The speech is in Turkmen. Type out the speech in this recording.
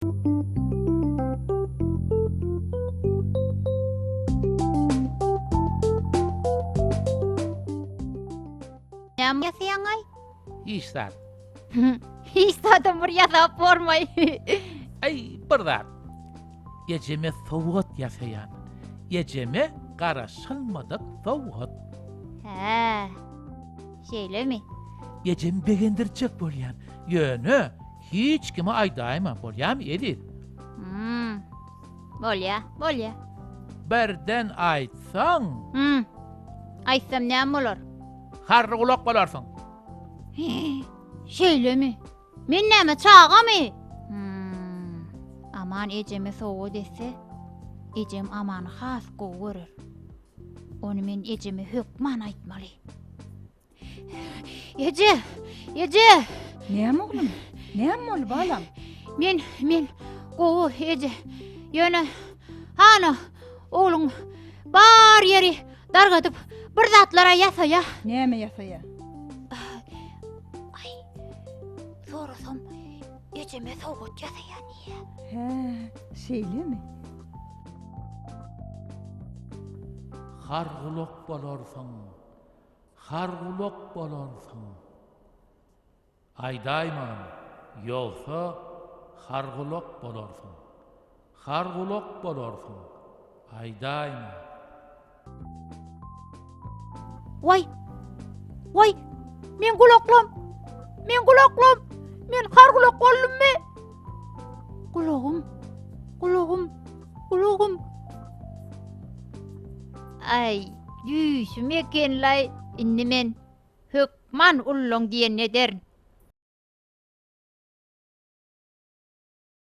Näme ýasaýaňaý? Hiç zat. Hiç zadam bir ýasap bormaý. Aý, bir zat. Ejeme sowgat ýasaýan. Ejeme garaşylmadyk sowgat. Hä. Şeýlemi? Ejemi begendirjek bolýan. Ýöne hiç kime aýdaýma, bolýamy, eziz? Hmm. Bolýa, bolýa. Birden aýtsaň. Hmm. Aýtsam näme bolar? Harry gulak bolarsyň. Şeýlemi? Men näme çagamy? Hmm. Aman ejeme sowgat etse, ejem Amany has gowy görer. Ony men ejeme hökman aýtmaly. Eje! Eje! Näme oglum? Näme boldy balam? Men, men gowy eje. Ýöne hana ogluň bar ýeri dargadyp bir zatlara ýasaýa. Näme ýasaýa? Aý. Sorasam ejeme sowgat ýasaýa diýýä. Hä, şeýlemi? Hargulak bolarsyň. Hargulak bolarsyň. Aýdaýman, ýogsa hargulak bolarsyň. Hargulak bolarsyň. Aýdaýma. Waý! Waý! Men gulaklam! Men gulaklam! Men hargulak boldummy? Gulagym! Gulagym! Gulagym! Aý, düýşüm eken-laý. Indi men hökman ullaň diýenini ederin.